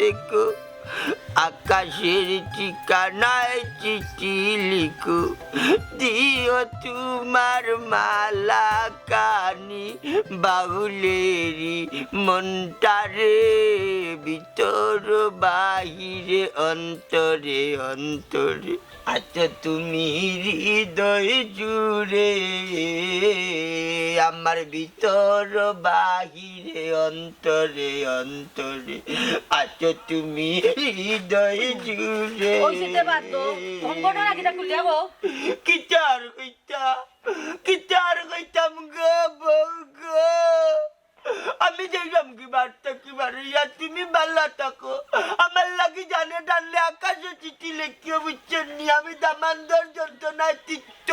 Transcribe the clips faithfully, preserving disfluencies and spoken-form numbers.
দেখো, আকাশের ঠিকানায় চিঠি লিখো, দিও তোমার মালা কানি বাউলেরি মনটারে, ভিতর বাহিরে, অন্তরে অন্তরে। আছো তুমি হৃদয় জুড়ে, আমার ভিতর বাহিরে, অন্তরে অন্তরে। আছো তুমি হৃদয় জুড়ে। ওই সেটা বাদ দাও। হম্বটা রাখি, এটা খুলে যাবো। কিতার কইতা, কিতার কইতাম গো বউ গো। আমি যাইলাম কি বার্তা কি বারইয়া, তুমি বালা থাকো। আমার লাগি জানে টানলে আকাশে চিঠি লেখিও, বুঝছো নি? আমি দামান্দর যন্ত্রণায় তিক্ত।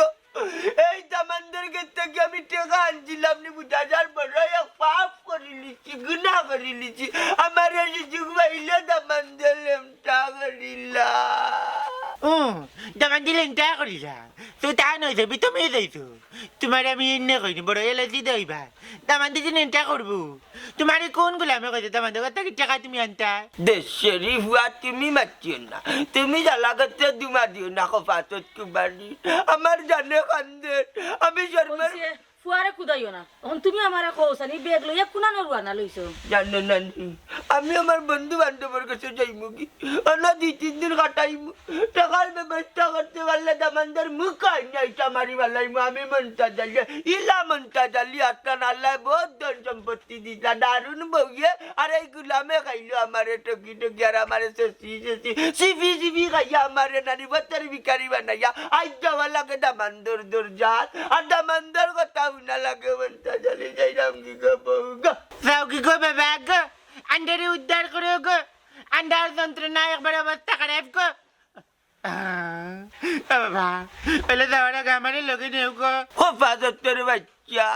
এই দামান্দর গেছ থাকি আমি টেকা আনছিলাম নি, বুঝা যার বড় এক পাপ করিলিছি, গুনা করিলিছি। আমার এই সুযোগ পাইলে দামান্দর লেংটা করিলা। ও, দামান্দর লেংটা করিলা? তো তা নয় যাবি, তুমি যাইছো। তোমার আমি এনে কইনি, বড় এলাচি দইবা। দামান্দে যে নেনটা করবো। তোমারে কোন গোলামে কইছে দামান্দে কথা কি টেকা তুমি আনতা? দেশেরি ফুয়া তুমি মাতিও না। তুমি জ্বালা করতে দুমা দিও না, কপাতত কুমারী। আমার জানে কান্দে। আমি শর্মার কইছে, ফুয়ারে কুদাইও না। এখন তুমি আমারে কও, সানি ব্যাগ লইয়া কুনানো রওয়ানা লইছো? জানো না নি? আমি আমার বন্ধু বান্ধবর কাছে যাইমু কি? অন্য দুই তিন দিন কাটাইমু। টেকার ব্যবস্থা করতে পারলে দামান্দর মুখ আইনা ইটা মারি ফালাইমু। আমি মন্তাজ আলী, ইলা মন্তাজ আলী, আটকান আল্লায় বহুত ধন সম্পত্তি দিতা। দারুণ বউয়ে, আর এই গুলামে খাইলো আমারে টকি টকি, আর আমারে সসি সসি, সিফি সিফি খাইয়া আমারে নানি বত্তর ভিখারি বানাইয়া। আইজ যাওয়া লাগে দামান্দর দরজাত, আর দামান্দর কথা হুনা লাগে মন্তাজ আলী। যাইরাম কি গো বউ গো? যাও কি গো বাবা গো? আন্ডারে উদ্ধার করো গো। আন্ডার যন্ত্রণা একবার অবস্থা খারাপ গো। আহ, ও বাবা, অইলে যাওয়ার আগে আমারে লগে নেও গো। কপাতর বাচ্চা,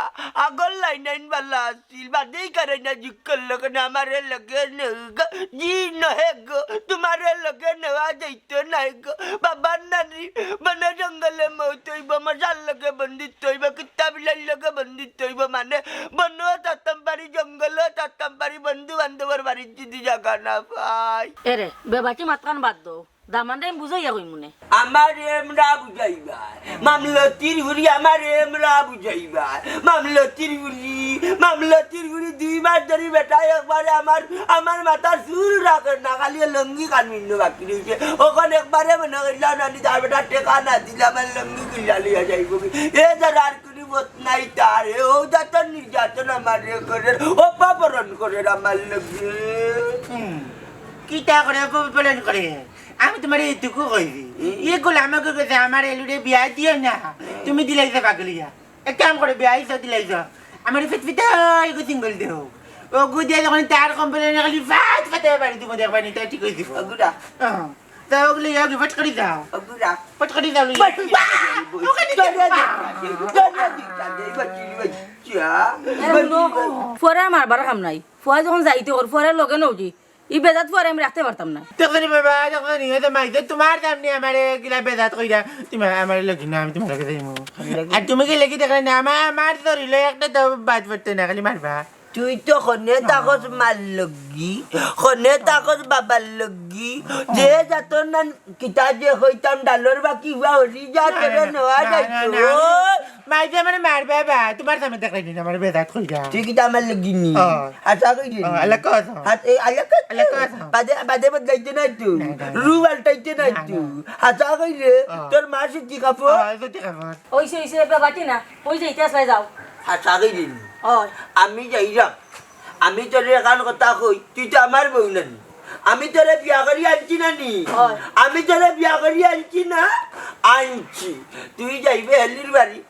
আগর লাইন আইন বালা আছিল, বাদেই কারে না জিক করলো কেন আমারে লগে নেও গো। জি নহে গো, তোমারে লগে নেওয়া যাইতো নাই গো। বাবার নানি, বনে জঙ্গলে মৌত হইব, মশার লগে বন্দিত্ব হইব, কুত্তা বিলাইর লগে বন্দিত্ব হইব, মানে বনও থাকতাম পারি, জঙ্গলও থাকতাম পারি, বন্ধু বান্ধবর বাড়ির যদি জাগা না পাই। এরে, বেবাচি মাতখান বাদ দেও। দামান্দরে আমি বুঝাইয়া কইমুনে। আমার এমরা বুঝাইবা, মামলতির হুরি আমার এমরা বুঝাইবা, মামলতির হুরি, মামলতির হুরি দুই মাস ধরি বেটা একবারে আমার, আমার মাথার চুল রাখের না, খালি লঙ্গি কান মিন্ন বাকি রইছে। অখন একবারে মনে করিলাম নানি তার বেটা টেকা না দিলে আমার লঙ্গি খুলিয়া লইয়া যাইব কি? এ যার আর কুনু পথ নাই তার, এ ও যাতন নির্যাতন আমারে করের, অপহরণ করের আমার লগে। হুম। কিতা করে অপহরণ করে? আমি তোমারে এইটুকু কইছি। হুম। ই গোলামে কইছে, "আমার এলুরে বিয়া দিও না।" হুম। তুমি দিলাইছো পাগলিয়া। এক কাম করো, বিয়া দিছো, দিলাইছো। আমার ফিটফিটা এগু সিঙ্গল দেও। অগু দিয়া যখন তার কমপ্লেন খালি ফাট ফাটে বাড়ি দিব, দেখবা নি, তাই ঠিক হয়ে দিব। অগুরা। হ্যাঁ। তা অগুলো ইয়াও কি ফট করে দাও। অগুরা। ফট করে দাও, লইয়া। ফট করে দাও। ওখানে তোরে দেখবা। দেখবা, তোরে দেখবা, দেখবা, দেখবা, দেখবা। এ, হুনো, ফুয়ারে মারবার কাম নাই। ফুয়া যখন যাইতে কর, ফুয়ারে লগে নেও কি? ই বেজাত ফুয়ারে আমি রাখতে পারতাম না। দেখো নি বাবা, দেখো নি, এই তো মাইতে তোমার সামনে আমারে গিলা বেজাত কইরা, তুমি আমারে লগে না, আমি তোমার লগে যাইমু। আর তুমি কি লেগে দেখলে না, আমার, আমার শরীরে একটা তো বাদ পড়তে না, খালি মারবা। তুই তো খনে তাকস মার লগি, খনে তাকস বাবার লগি, যে যাত না কিতা যে কইতাম ডালর বাকি হুয়া হরি যা না, তোরে না, নেওয়া না, যাইতো। না, না, আমি মাইতে আমারে মারবা বা, তোমার সামনে দেখলে নি, আমারে বেজাত কইরা। তুই কিতা আমার লগি নি? ও। আশা করি নি। ও, আল্লাহ কসম। হাত, এ, আল্লাহ কসম। আল্লাহ কসম। বাদে, বাদে বদলাইতে নাই তো। না, না, না। রু পাল্টাইতে নাই না, তো। না। হাছা কইরে, ও। তোর মা সুতি কাপড়। ও, সুতি কাপড়। ওইসে, ওইসে, এবার বাটি না। ওই যে ইতিহাস ভাই যাও। হাছা কইরে নি। ওই। আমি যাইরাম। আমি তোরে এখান কথা কই, তুই তো আমার বউ নানি। আমি তোরে বিয়া করি আনছি না নি? ওই। আমি তোরে বিয়া করি আনছি না? আনছি। তুই যাইবে হেলির বাড়ি।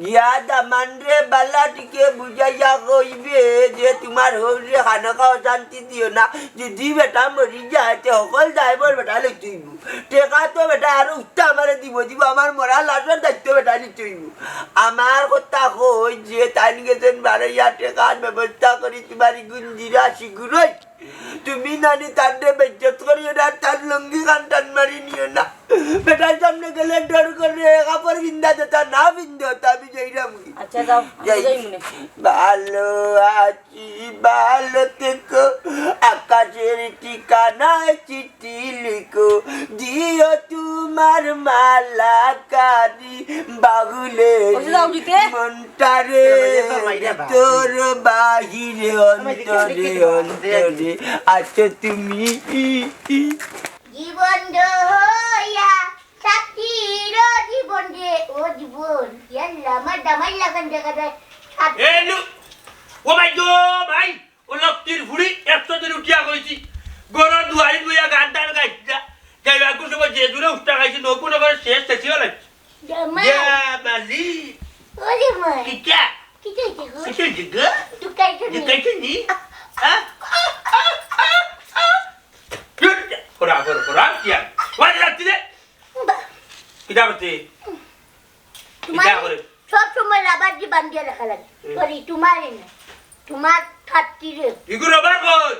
গিয়া দামানরে বালা টিকে বুঝাইয়া কইবে যে তোমার হউরে খানকা অশান্তি দিও না, যদি বেটা মরি যায় তে হকল দায়ভার বেটা লইতে অইবো। টেকা তো বেটা আরো উঠতে আমারে দিব, দিব, আমার মরা লাশর দায়িত্ব বেটা নিতে অইবো। আমার কথা কই যে তাইন গেছেন বাড়াইয়া টেকার ব্যবস্থা করি তোমার গুঞ্জিরা শিগুরই। তুমি নানি তারে বেইজ্জত করিও না, তার লুঙ্গি খান টান মারি নিও না। বেটার সামনে গেলে ডর করে, কাপড় পিন্দা যেতা না পিন্দে, তা আমি যাইরাম কি? আচ্ছা, যাও, আমি যাই। যাইমুনে। ভালো আছি, ভালো থেকো, আকাশের ঠিকানায় চিঠি লিখো, দিও তোমার মালাখানি বাহুলে মনটারে, তোর বাহিরে অন্তরে অন্তরে আছো তুমি। জীবন দয়া, সাথী রে জীবন রে, ও জীবন। ইয়াল্লা, আমার দামাই লাখান দেখা যায়। এ লু, ও ভাই গো, ভাই, ও লক্ষ্মীর ফুড়ি, একশো দিন উঠিয়া কইছি, ঘরর দুয়ারি বইয়া গান টান গাইছিলা। গাইবা কুসুম যে জুড়ে উষ্টা খাইছি, নকুন করে শেষ শেষিও লাগছে। জামাই। ইয়া মালি। ওরে মাই। কিতা? কিতা হইছে গো? কিতা হইছে গো? তুকাইছো নি? তুকাইছো নি? আ? খোরা, খোরা, খোরা, কিয়া? ওই রাত্রি রে। বা। কিতা করতে? তোমার কিতা করে? সব সময় রাবার দি বান্ধিয়া রাখা লাগে। হুম। সরি, তোমার না। তোমার খাতিরে। ইগু রাবার কই?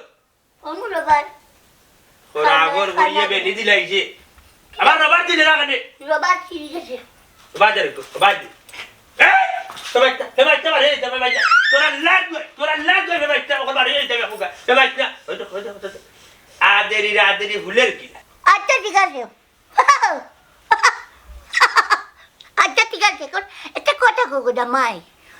অনু রাবার। খোরা, খালা, আগর খালা। গড়িয়ে বেনি দিলাইছে। আবার রাবার দিলে না কেনে? রাবার ছিঁড়ি গেছে। বাজারে তো, বাজারে। এই! তবে একটা, তবে একটা, বাড়ি যাইতে হবে, বাড়ি যা। তোরা লাগবে, তোরা লাগবে, তবে একটা, ওখানে বাড়ি যাইতে হবে, ওখানে। তবে একটা, ওই তো, ওই তো, ওই তো। আদেরি, আদেরি, ভুলের কি? আচ্ছা, ঠিক আছে। আচ্ছা, ঠিক আছে, এখন একটা কথা কও গো, জামাই।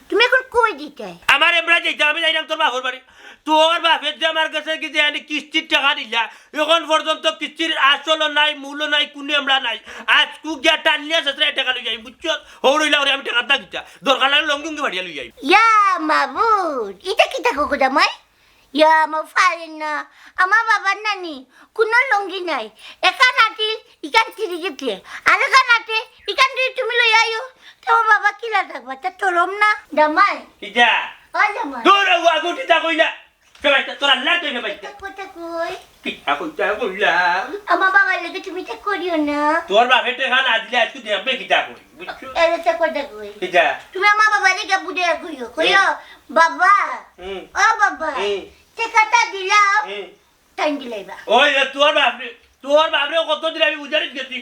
তুমি এখন কই দিতে? আমার এমরা যাইতে, আমি যাইলাম তোর বাপর বাড়ি। তোর বাপে যে আমার গেছে কি যে এনে কিস্তির টেকা দিলা, এখন পর্যন্ত কিস্তির আসলও নাই, মূলও নাই, কুনু এমরা নাই। আইজকু গিয়া টানিয়া শেষে টেকা লই যাই, বুঝছো? হৌর হইলা করে আমি টেকা না দিতা। দরকার লাগে লঙ্গি উঙ্গি ফাড়িয়া লই যাই। ইয়া মাবুদ, ইটা কিতা কও গো জামাই? ইয়া, আমার ফারেন না। আমার বাবার নানি, কুনু লুঙ্গি নাই। এখান আটিল, ইখান ছিঁড়ি গেছে। আর এখান আটে, ইখান যদি তুমি লই আইও, তে আমার বাবা কিলা থাকবা? তে তরম না, জামাই। কিতা? ও জামাই। দূর, ও আগুটিতা কইলা। কে বাইটা, তোরা না তুই কে বাইটা। কথা কই? কিতা কইতা কইলা? আমার বাবার লগে তুমি তা করিও না। তোর বাপে টেকা না দিলে আইজকু দেখবে কিতা কই, বুঝছো? এরে তে কথা কই। কিতা? তুমি আমার বাবারে গিয়া বুঝে কইও, কইও, হুম। বাবা, হুম। ও বাবা, হুম। টেকাটা দিলাও, হুম। টাইম দিলাইবা। ওই রে, তোর বাপরে, তোর বাপরে কত দিন আমি বুঝারিত গেছি।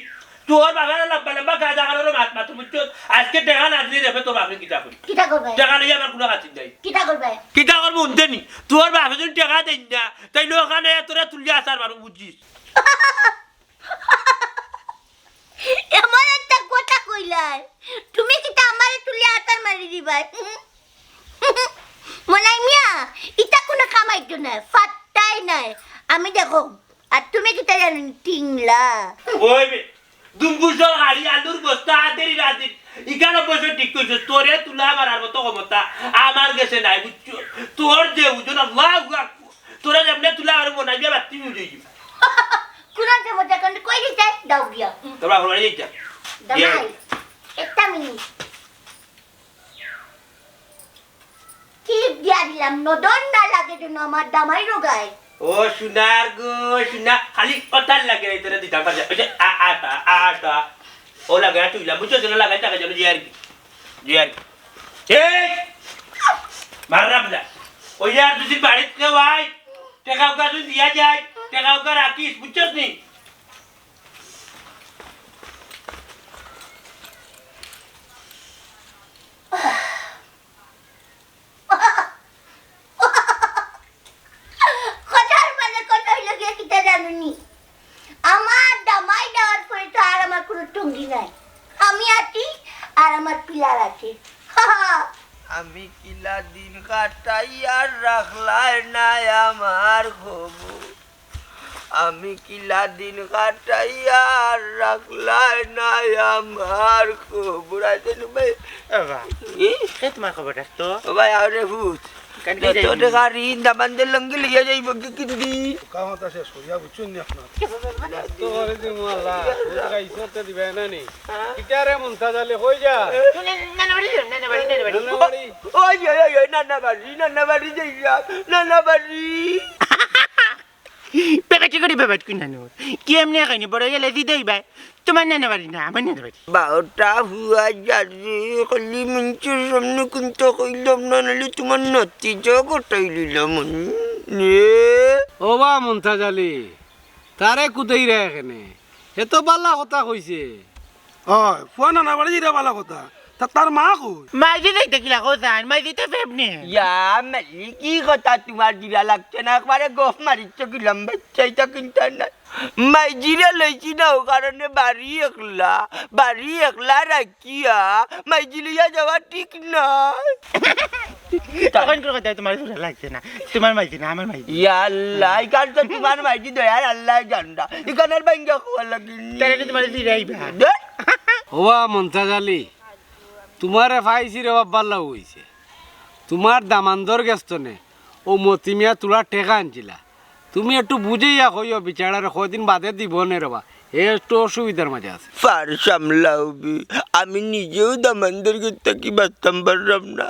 তোর বাপরে লম্বা লম্বা গাঁজা খানোর মাত মাতো, বুঝছো? আইজকে টেকা না দিলে দেখবে তোর বাপরে কিতা করি। কিতা করবে? টেকা লইয়া আমার কুনু খাতির নাই। কিতা করবে? কিতা করবো হুনতে নি? তোর বাপে যদি টেকা দেইন না, তাইলে ওখানে তোরা তুলিয়া আছাড় মারমু, বুঝছিস? এমন একটা কথা কইলায়, তুমি কিতা আমারে তুলিয়া আছাড় মারি দিবায়? মনাই মিয়া, ইতা কুনু কাম আইতো নায়, ফাত্তাই নাই। আমি দেখো, আর তুমি কিতা জানো, টিংলা। ওই বে, দুম্বুসর হাড়ি আলুর বস্তা আদেরি রাতি, ইখান অবশ্য ঠিক কইছো, তোরে তুলা মারার মতো ক্ষমতা আমার গেছে নাই, বুঝছো? তোর যে ওজন, আল্লাহু আকবার। তোরা যেমনে তুলা আর মনাই মিয়া বাত্তি বুঝে গেল। কুরআন সে মজা করে কই দিতে দাও গিয়া। তোরা ঘরে যাইতা। দামাই, একটা মিনিট। ক্লিপ দিয়া দিলাম, নজর না লাগে যেন আমার দামাই রোগায়। ও সোনার গো, সোনা, খালি ওটার লাগে না, তোরা দিতাম পারবে। ওই যে আ, আটা, আটা। ও লাগে না, তুই বুঝছো, যেন লাগাই, টাকা যেন দিয়ে আর কি। দিয়ে আর কি। এই! মাররাম না। ওই আর দুদিন বাড়িত কেউ আয়, টেকা উকা তুই দিয়া যায়, টেকা উকা রাখিস, বুঝছস নি? কথার মানে কথা হইল গিয়া কিতা জানো নি? আমার দামাই দেওয়ার পরে তো আর আমার কোনো টঙ্গি নাই। আমি আছি আর আমার পিলার আছে। আমি কিলা দিন কাটাই আর রাখলায় না আমার খবর। আমি কিলা দিন কাটাই আর রাখলায় না আমার খবর। আইতে নু ভাই। এ বা, ই? কে তোমার খবর রাখতো? ও ভাই, আরে ভূত। কান যত যাইবি? টেকা ঋণ দামান্দর লঙ্গি লইয়া যাইব কি কিনবি? কামটা শেষ করিয়া বুঝছুন নি আপনার? তো করে দিমু আল্লাহ। ও টাকা ইসতে দিবে না নি? হ্যাঁ? কিতারে মন্তাজ আলী, কই যা? নানা বাড়ি যাও, নানা বাড়ি, নানা বাড়ি। নানা বাড়ি? ওই, ওই, ওই, ওই, নানা বাড়ি, নানা বাড়ি যাইয়া, নানা বাড়ি। বেবাটি করি বেবাটি করি নানু। কি এমনি এখানে বড় গেলে দিতে হইবায়? তোমার নানা বাড়ি না, আমার নানা বাড়ি। বারোটা হুয়া যারে, খালি মিনচুর সামনে কুন্তা কইলাম না, নাহলে তোমার নাতি যা গোটাই লইলাম আমি। ও বা মন্তাজ আলী, তারে কুদাইরা কেনে? হে তো বালা কথা কইছে। অয়, ফুয়া নানা বাড়ি যাইরা বালা কথা। তা তার মা কই? মাইজি যাইতে কিলা কইছাইন? মাইজি তো ফেফনি। ইয়া মালিক, কি কথা তুমার জিরা লাগছে না? একবারে গফ মারিচ্ছ কি লম্বা চাইতা কিনতা না। মাইজিরে লইছি না, ও কারণে বাড়ি একলা, বাড়ি একলা রাখিয়া মাইজি লইয়া যাওয়া ঠিক নায়। তখন করে কথা তুমার জিরা লাগছে না, তুমার মাইজি না, আমার মাইজি। ইয়া আল্লাহ, ইখান তো তুমার মাইজি দয়ার আল্লাহ জানরা। ইখানর বাইঙ্গা খোয়া লাগিনি। তাহলে তুমার জিরাইবা। দে। ওবা মন্তাজ আলী, তুমারে পাইছি রে বাবা, ভালা অইছে। তুমার দামান্দর গেছ থনে ও মতিমিয়া তুলা টেকা আনছিলা। তুমি একটু বুঝাইয়া কইও বিচারারে, কয়দিন বাদে দিবনে রে বা। হে একটু অসুবিধার মাঝে আছে। ফার সামলাও বি, আমি নিজেও দামান্দর গেছ থাকি বাঁচতাম পারলাম না।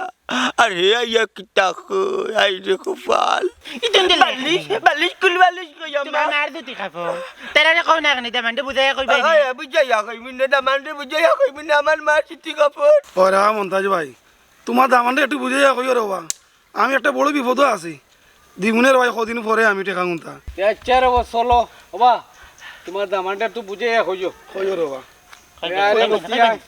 আর হে আইয়া কিতা কয়, আই রে কপাল। ইতন দিলে। বালিশ, বালিশ, কুল বালিশ কই তুমার আমার। মার দুটি কাপড়। তারারে কও না কেনে, দামান্দরে বুঝাইয়া কইবা নি। আয়, বুঝাইয়া কইবি না, দামান্দরে বুঝাইয়া কইবি না, আমার মার দুটি কাপড়। ওরা মন্তাজ ভাই, তুমার দামান্দরে একটু বুঝাইয়া কইও রে বা। আমি একটা বড় বিপদো আছি। দিমুনে রে ভাই, কদিন পরে আমি টেকা গুনতা। এ, আচ্ছা রে বা, চলো। ওবা, তুমার দামান্দরে একটু বুঝাইয়া কইও। কইও রে বা। এ, আরে, বলছি আয়।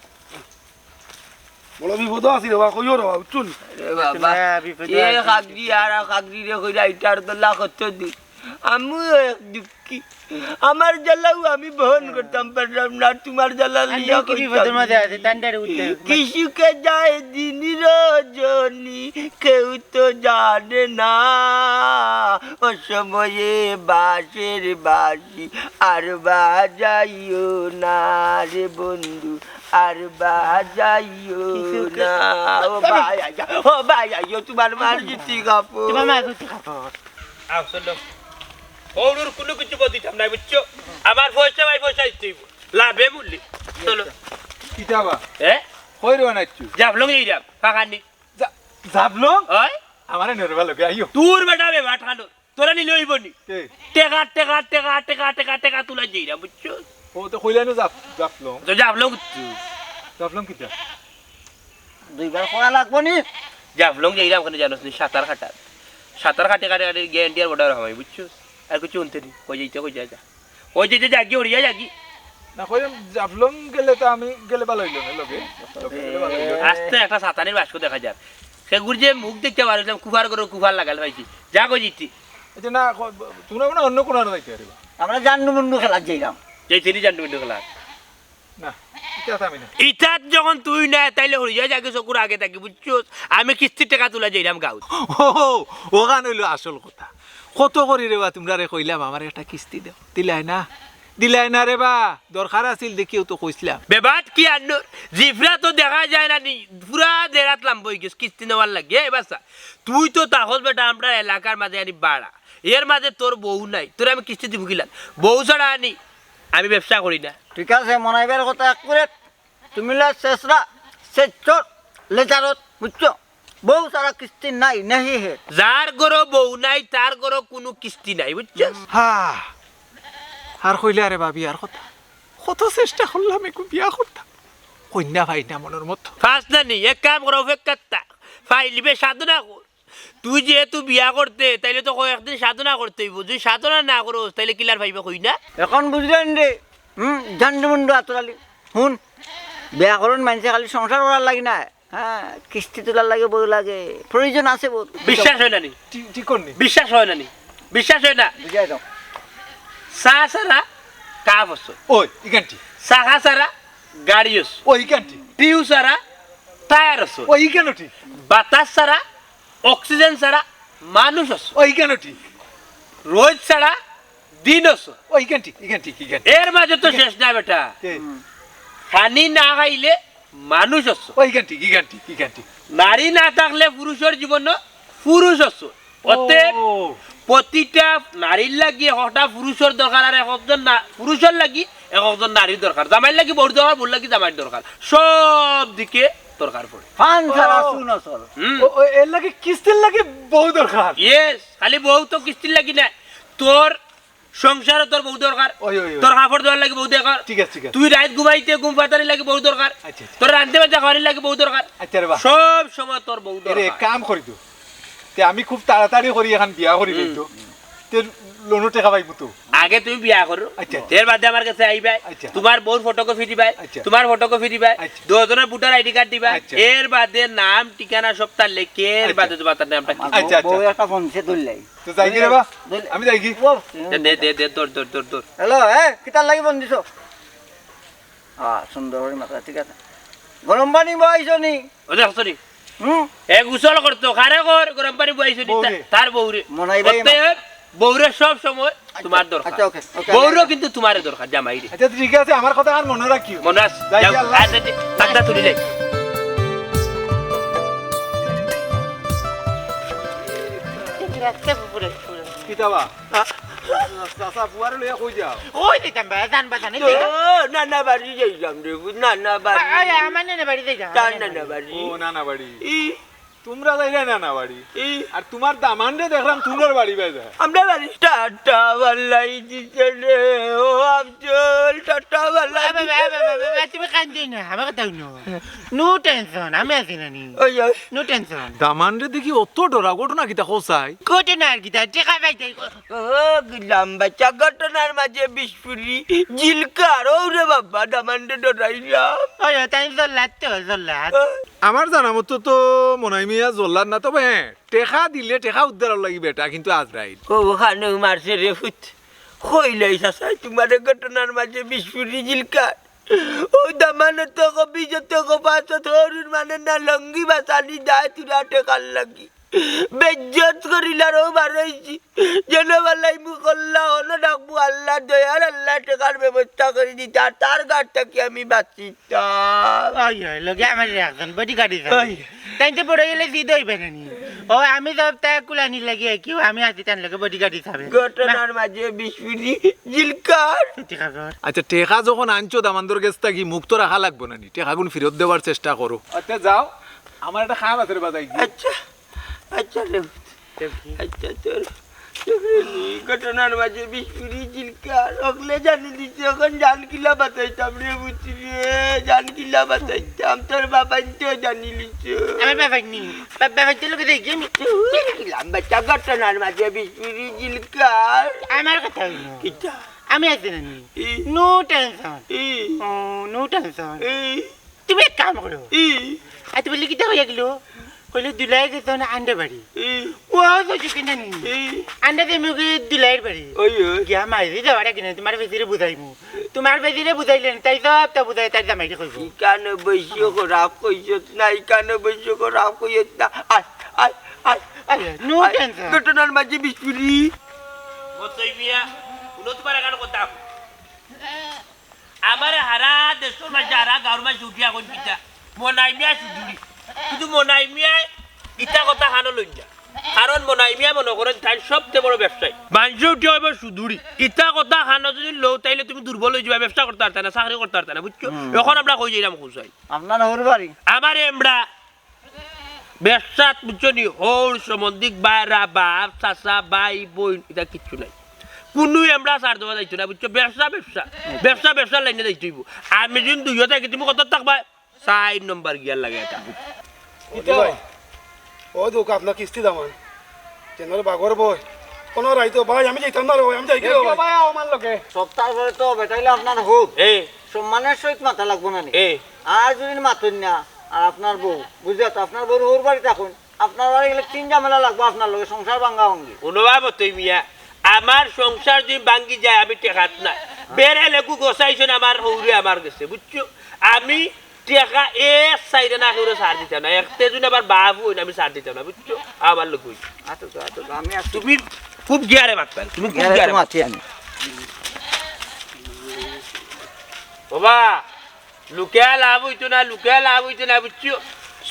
বড় বিপদো আছি রে বা, কইও রে বা, বুঝছো নি? রে বাবা, এ বিপদো এ আছি। কাকজি আর কাকজি রে কইরা ইটার দলা কত দূর। আমিও এক দুঃখী। আমার জ্বালাও আমি বহন করতাম পারলাম না, তুমার জ্বালা আর লইয়া কি বিপদের কইতাম। মাঝে আছে, তান্ডারে উঠতে। কি সুখে যায় দিন রজনী, কেউ তো জানে না। অসময়ে বাঁশির বাঁশি আর বাজাইও না রে বন্ধু, আর বাজাইও না। ও ভাই আইয়া, ও ভাই আইয়া, তুমার মার দুটি কাপড়। তুমার মার দুটি কাপড়। আও, চলো। ওর কুনু কিছু বদিতাম নাই, বুঝছো? আমার পয়সা ভাই পয়সা দিতে অইবো। লাভে মূল্যে। চলো। কিতা বা? এ? কই রওনা দিছো? জাফলং যাইরাম, ফাঁকানি। জা-, জাফলং? ওই? আমারে নেরবা লগে আইও। দূর বেটা বে, বাট খানো। তোরা নিলে অইবো নি? কে? টেকা, টেকা, টেকা, টেকা, টেকা, টেকা তুলা যাইরাম, বুঝছো? ও তো কইলাই না জাফ-, জাফলং। তো জাফলং কিতা? জাফলং কিতা? দুইবার করা লাগবো নি? জাফলং যাইরাম কেনে জানোস নি? সাঁতার কাটাত। সাঁতার কাটি, কাটি, কাটি গিয়া ইন্ডিয়ার বর্ডার হামাই, বুঝছো? আর কিছু হুনতে নি। কই যাইতে, কই যা, যা। কই যাইতে, যাগি, উড়িয়া যাগি। না, কইলাম, জাফলং গেলে তো আমি গেলে ভালা অইলো না, লগে। লগে গেলে ভালা অইলো না। আস্তে একটা সাতানির বাস্ক দেখা যার। সে গুরু যে মুখ দেখতে পারলাম, কুফার করে কুফার লাগাল পাইছি। যা কই যাইতে। আচ্ছা, না, ক-, তোমরা মনে হয় অন্য কোনো আরো যাইতে পারবা। আমরা জান্ডু মুন্ডু খেলাত যাইরাম। যাইতে নি জান্ডু মুন্ডু খেলাত। না, ইতাত আমি না। ইতাত যখন তুই না, তাইলে হরিয়া যাকে চকুর আগে থাকি, বুঝছস? আমি কিস্তির টেকা তুলা যাইরাম গাঁওত। ও, ওখান অইলো আসল কথা। কত করি রে বা, তুমরারে কইলাম, আমারে একটা কিস্তি দেও। দিলায় না। দিলায় না রে বা, দরকার আছিল দেখিও তো কইছলাম। বেবাত কি আন্নর? জিফরা তো দেখা যায় না নি, পুরা দেরাত লাম্বা অইগেছ, কিস্তি নেওয়ার লাগি। এ বাচ্চা, তুই তো তাহস বেটা, আমরার এলাকার মাঝে আনি বাড়া। এর মাঝে তোর বউ নাই, তোরে আমি কিস্তি দিমু কিলা? বউ ছাড়া আনি আমি ব্যবসা করি না। ঠিক আছে, মনাইবার কথা এক করে তুমি লা শেষরা, শেষর লেজারত, বুঝছো? বউ ছাড়া কিস্তি নাই, নেহি হে। যার ঘরো বউ নাই, তার ঘরো কুনু কিস্তি নাই, বুঝছস? হা, আর কইলে আরে ভাবি আর কথা। কত চেষ্টা করলাম একটু বিয়া করতাম, কইন্যা পাই না মনর মতো। ফাস না নি, এক কাম কর, অপেক্ষাত থাক, পাইলিবে সাধনা কর। তুই যেহেতু বিয়া করতে, তাইলে তো কয়েকদিন সাধনা করতে অইবো। যদি সাধনা না করস, তাইলে কিলার পাইবে কইন্যা? এখন বুঝলেন রে, হুম, জান্ডু মুন্ডু আতর আলী। হুন, বিয়া করন মানষে খালি সংসার করার লাগি না, হ্যাঁ, কিস্তি তুলার লাগি বউ লাগে, প্রয়োজন আছে বউ। বিশ্বাস অয় না নি? ঠিক, ঠিক করনি। বিশ্বাস অয় না নি? বিশ্বাস অয় না? বুঝাই দাও। চা ছাড়া কাপ আছে। ওই, ইখানটি। চাকা ছাড়া গাড়ি আছে। ওই, ইখানটি। টিউ ছাড়া টায়ার আছে। ওই, ইখানও ঠিক। বাতাস ছাড়া, অক্সিজেন ছাড়া মানুষ আছে। ওই, ইখানও ঠিক। রইদ ছাড়া দিন আছে। ওই, ইখান ঠিক, ইখান ঠিক, ইখান ঠিক। এর মাঝে তো শেষ নাই বেটা। কে? পানি না খাইলে মানুষ আছে। ওই, ইখান ঠিক, ইখান ঠিক, ইখান ঠিক। নারী না থাকলে পুরুষর জীবন পুরুষ আছে। অতএব ও। প্রতিটা নারীর লাগি একটা পুরুষর দরকার, আর এক একজন না-, পুরুষর লাগি এক একজন নারীর দরকার, জামাইর লাগি বউর দরকার, বউর লাগি জামাইর দরকার, সব দিকে দরকার পড়ে। ফান ছাড়া ও। চুন অচল। হুম। ও, ও, এর লাগি কিস্তির লাগি বউ দরকার। Yes, খালি বউ তো কিস্তির লাগি না, তোর সংসারো তোর বউ দরকার, ওই, ওই, ওই। তোর কাপড় ধোয়ার লাগি বউ দরকার, ঠিক আছে, ঠিক আছে। তুই রাইত ঘুমাইতে ঘুম পাতানির লাগি বউ দরকার, আচ্ছা, আচ্ছা। তোর রান্ধতে বাড়তে খাওয়ানির লাগি বউ দরকার, আচ্ছা রে বা। সব সময় তোর বউ এরে, দরকার। কাম করি তো। তে আমি খুব তাড়াতাড়ি করি এখন বিয়া করি হুম। লইতো। তে লোনও টেকা পাইমু তো? আগে তুমি বিয়া করো, আচ্ছা। এর বাদে আমার গেছে আইবায়, আচ্ছা। তুমার বউর ফটোকপি দিবায়, আচ্ছা। তুমার ফটোকপি দিবায়, আচ্ছা। দশ জনর ভোটার আইডি কার্ড দিবায়, আচ্ছা। এর বাদে নাম ঠিকানা সবতা লেখি, এর আচ্ছা। বাদে তুমার তার নামটা কি? আচ্ছা, আচ্ছা। বউর একটা ফোন সে তুললাই। তো যাই কি রে বা? তুল-, আমি যাই কি? ও, দে, দে, দে, দে, ধর, ধর, ধর, ধর। হ্যালো, হ্যাঁ, কিতার লাগি ফোন দিছো? আ, সুন্দর করি মাথা, ঠিক আছে। গরম পানি বওয়াইছো নি? ও দেখ, sorry। হুম? এ গোসল করতো, কারে কর, গরম পানি বওয়াইছো নি? বউরে। তা-, তার বউরে। মনাই ভাই অতএব বউরে সব সময় আচ্ছা, তুমার দরকার। আচ্ছা, ওকে, ওকে, বউরও আমি কিন্তু তুমারে দরকার, জামাইরে। আচ্ছা, ঠিক আছে, আমার কথা আর মনে রাখিও। মনে আছে? যাই যাও, কি আল্লাহ। আচ্ছা, আচ্ছা, আচ্ছা, তুলি যাই। কিতা বা? চাচা, ফুয়ারে লইয়া কই যাও? কই দিতাম বা, জান বাজান, এই ও, যে। নানা বাড়ি যাইতাম রে, নানা বাড়ি। আ-, আ-, আমার নানা বাড়ি যাইতাম, তার আমার নানা নানা বাড়ি। বাড়ি। ও, নানা বাড়ি। ই। তুমরা যাইরায় নানা বাড়ি। ই। আর তুমার দামানরে দেখরাম তুমরার বাড়ি বায় যায়। আমরা বাড়ি টাটা বালাই দিছে রে, ও আফজল, টাটা বালাই বাবা, দিছে। বাবা, বাবা, বাবা, তুমি কান্দিও না, আমার কথা হুনো। No tension, আমি আছি না নি। ওই, ওই। No tension। দামানরে দেখি অত ডরা, ঘটনা কিতা কও চাই? ঘটনা আর কিতা, টেকা পাইতে। ও, গুলাম বাচ্চা, ঘটনার মাঝে বিষ ফুরি, জিলকার, ও রে বাবা, দামানরে ডরাইলাম। ওই, ওই, তাই জল্লাদ তো, জল্লাদ। ও। আমার জানা মতো তো মনাই মিয়া জল্লাদ না, তবে হ্যাঁ, টেকা দিলে টেকা উদ্ধারর লাগি বেটা, কিন্তু আজরাইল। ও, ওখানেও মারছে রে ফুত। কইলাই চাচাই, তুমারে ঘটনার মাঝে বিষ ফুরি জিলকার। ও দামানর টেকা, যত কপাত হরুর মানে না লঙ্গি বাসানি যায় তুরা টেকার লাগি। বেইজ্জত করিলার ও বারইছি। যেন বালাই মুখল্লা হন ডাকবো আল্লাহ দয়ার আল্লাহ টেকার ব্যবস্থা করি দিতা। তার গাড় থাকি আমি বাঁচিতাম। ওই, ওই, লগে আমার একজন bodyguard হিসাবে। ওই। তাই তো বড় গেলে জিদ হইবে না নি। ও, আমি তো তা কুলানি লাগি কেউ, আমি আছি তার লগে bodyguard হিসাবে। ঘটনার মাঝে বিষ ফুরি জিলকার। ঠিক আছে। আচ্ছা, টেকা যখন আনছো দামান্দর গেছ থাকি, মুখ তো রাখা লাগবো না নি? টেকাগুন ফিরত দেওয়ার চেষ্টা করো। আচ্ছা, যাও, আমার একটা কাম আছে রে বাজাই গিয়া। আচ্ছা, আচ্ছা রে। আচ্ছা, তোর, তোর এই ঘটনার মাঝে বিষ ফুরি জিলকার, অকলে জানি দিছে, এখন জান কিলা বাঁচাইতাম রে, বুঝছি রে, জান কিলা বাঁচাইতাম, তোর বাবাইনতেও জানি লিছে। আমার বাবাইন নি, বা-, বাবাইনতে লোকে দেখি আমি। জান কিলা বাঁচা ঘটনার মাঝে বিষ ফুরি জিলকার। আমার কথা হইল। কিতা? আমি আছি না নি। ই। No tension। ই। ও, no tension। ই। তুমি এক কাম করো। ই। আর তুমি লিখিত হইয়া গেল। কইলে দুলাই গেছে না আন্ডা বাড়ি। ই। ও, তো চুকে না নি। ই। আন্ডা দিয়ে মুখে দুলাইর বাড়ি। ওই, ওই। গিয়া মাঝে যাওয়ার আগে না, তুমার বেজিরে বুঝাইমু। তুমার বেজিরে বুঝাইলে না, তাই সব তো বুঝাই, তাই জামাইরে কইবো। ইকানো বৈশ্য খরাপ কইছত না, ইকানো বৈশ্য খরাপ কইছত না। আয়, আয়, আয়, আয়, no আয়। Tension। ঘটনার মাঝে বিষ ফুরি। মতই মিয়া, উনো তোমার এখানে কথা। আমারে হারা দেশর মাঝে, হারা গাঁওর মাঝে উঠিয়া কইন কিতা? মনাই মিয়া সুদুরি। কিন্তু মনাই মিয়ায় ইতা কথা কানো লইন না। কারণ মনাই মিয়া মনো করেন তাইন সবচেয়ে বড় ব্যবসায়ী। মানষে উঠিয়া কইবো সুদুরি। ইতা কথা কানো যদি লও, তাইলে তুমি দুর্বল অইযিবায়, ব্যবসা করতা পারতায় না, চাকরি করতা পারতায় না, বুঝছো? হুম। এখন আমরা কই যাইরাম কও চাই। আপনার হউর বাড়ি? আমার এমড়া। ব্যবসাত বুঝছো নি, হউর সম্বন্ধিক, বাইরা, বাপ, চাচা, ভাই, বইন, ইতা কিচ্ছু নাই। কুনু এমড়া ছাড় দেওয়া যাইতো না, বুঝছো? ব্যবসা, ব্যবসা। ব্যবসা, ব্যবসার লাইনে যাইতে অইবো। আমি যদি দুইও থাকি, তুমি কত থাকবায়? চাইর নম্বর গিয়ার লাগে এটা। কিতা ভাই? ও দুঃখ আপনার কিস্তি দামান। চেনর বাগর বই। কোন রাইতো ভাই, আমি যাইতাম না রে ভাই, আমি যাই কি রে ভাই? ভাই, আমার লগে। সপ্তাহ পরে তো বেটাইলে আপনার হোক। এ। সম্মানের সহিত মাথা লাগবো না নি? এ। আর যদি মাতুন না, আর আপনার বউ, বুঝলে তো, আপনার বউর হউর বাড়ি থাকুন, আপনার বাড়ি গেলে তিন ঝামেলা লাগবো আপনার লগে, সংসার ভাঙ্গা ভাঙ্গি। হুনো বাবা, তুই মিয়া, আমার সংসার যদি ভাঙ্গি যায়, আমি টেকাত না। বেড়ে লেগু গোসাইছন আমার হউরে আমার গেছে, বুঝছো? আমি টেকা এ সাইডে না কেউরে ছাড় দিতাম না। একতে যদি আবার বাপ হইন, আমি ছাড় দিতাম না, বুঝছো? আমার লোক হইন। আচ্ছা, তো, আচ্ছা, তো, আমি আছি। তুমি খুব গিয়ারে মাতবা, তুমি খুব গিয়ারে গিয়ারে তো মাতি আমি। বাবা, লুকিয়া লাভ হইতো না, লুকিয়া লাভ হইতো না, বুঝছো?